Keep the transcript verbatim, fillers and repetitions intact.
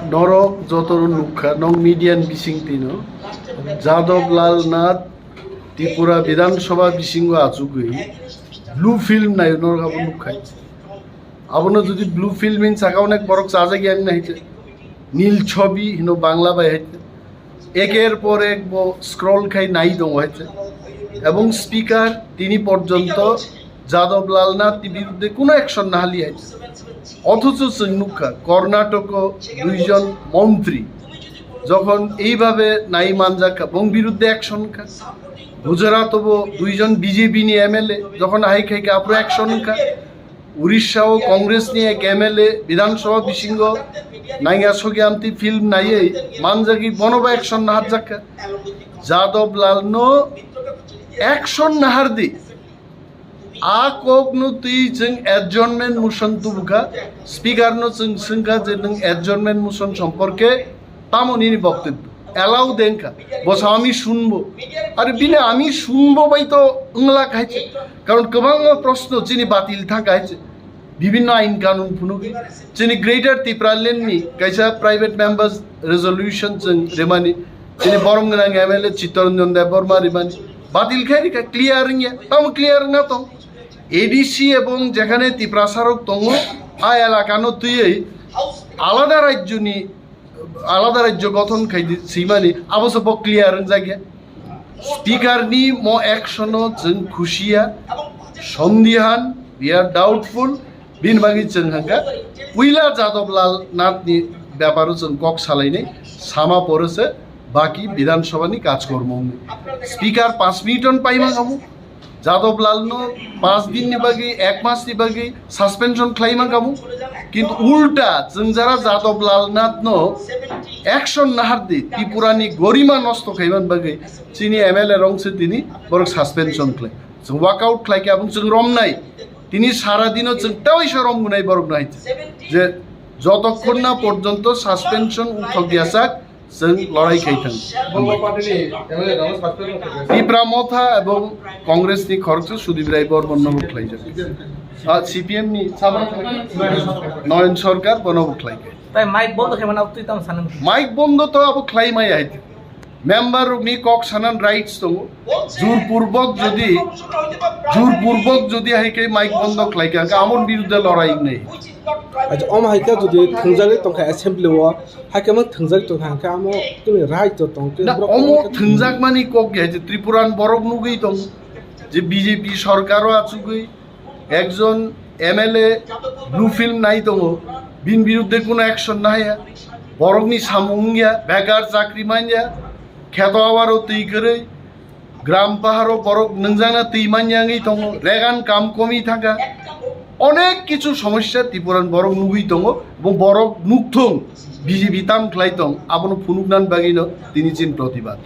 Norok jotono nukha, nong media ni bising tino. Jadab Lal Nath Tripura Bidhan Sabha bisingo achugwi blue film nayo, norok abo nukhai. Abono jodi blue film hin saka onek borok chajak yang nai hite. Nil Chobi hino Bangla bai hite. Eker por ek bo scroll khai nai tongo hite. Ebong speaker tini porjonto Jadab Lal Nath ni biruddhe kuno action nahali hite. Othocho chwng nukha Karnataka duijon montri jokhon eibhabe nai manjak kha, bong biruddhe action kha. Gujarat bo duijon B J P ni M L A jokhon hai khai kha, aphuru action kha. Urisha o Congress ni ek M L A Bidhan Sabha bisingo nainga sogi amtwi film naiwi manjagwi bonobo action naharjak kha. Jadab Lal no action nahardi. A kok no twi chwng adjournment motion tubukha, speaker no chwng swngkha je nwng adjournment motion সম্পর্কে tamo nini বক্তব্য? Allow de wngkha, bo sa আমি শুনবো. Are bini আমি শুনবো bai to wngla khai se. Karon kwbangma proshno chini batil thang khai se. Bibhinno ain kanun phunugwi chini Greater Tipraland ni kaisa private members resolution chwng remani, chini borom gwnang M L A Chittaranjan Debbarma remani, batil khai rikha, clear wngya. Tamo clear wngna tong? A D C ebong jekhane Tiprasa rok tongo, a elaka no twiwi alada rajyo ni, alada rajyo gothon khai di swimani, abo se bo clear wngjak ya. Speaker ni mo action o chwng khusiya, sondihan, we are doubtful, bini bagwi chwng hangkha puila Jadab Lal Nath ni beparo chwng kok salainai, sama pore se baki Bidhan Sabha ni kajkormo wngwi. Speaker panch minute on paima khamu, Jadab Lal no panch din ni bagwi, ek mas ni bagwi suspension khlai man khamu, kintu ulta chwng jara Jadab Lal Nath no action nahardi, Tripura ni gorima nosto khaiman bagwi chini M L A rong se tini borok suspension khlai. Chwng walkout khlai khe abong chwng romnai. Tini sara dino chwng tawi sa romgunai borok no hai je jotokhon na porjonto suspension uthok yachak chwng lorai khai thang. Bo party ni M L A rok suspension khlai. Tipra Motha ebong Congress ni khoroksa Sudip Rai Bormon no bo khlai jak. Ah, C P M ni sabang Noyon Sarkar bono bo khlai khe. Tai mic bondo khe mana twi tam sanang. Mic bondo to abo khlai mai hai. Member rokni kok sanan rights tongo. Jurpurbok jodi, jurpurbok jodi hai khe mic bondo khlai kha, amon biruddhe lorai wngnai. Acha, omo hai khe jodi thwngjagwi tongkha assembly o, hai khe omo thwngjagwi tongkha, hwnkhe amo tini right to tong khe Na, borok omo thwngjak mani kok ya je Tripuran borok nugwi tong je B J P sarkar o achugwi ekjon M L A blue film nai tongo, bini biruddhe kuno action nahaya, borokni samung wngya, bekar chakri manya, kheto abaro twi kwrwi, gram paharo borok nwngjana twi manya wngwi tongo, regan kam komi thangkha, onek kichu somosya Tipuran borok nugwi tongo, bo borok nukthung B J P tam khlai tong, abono phunuknan bagwino tini chin protibad.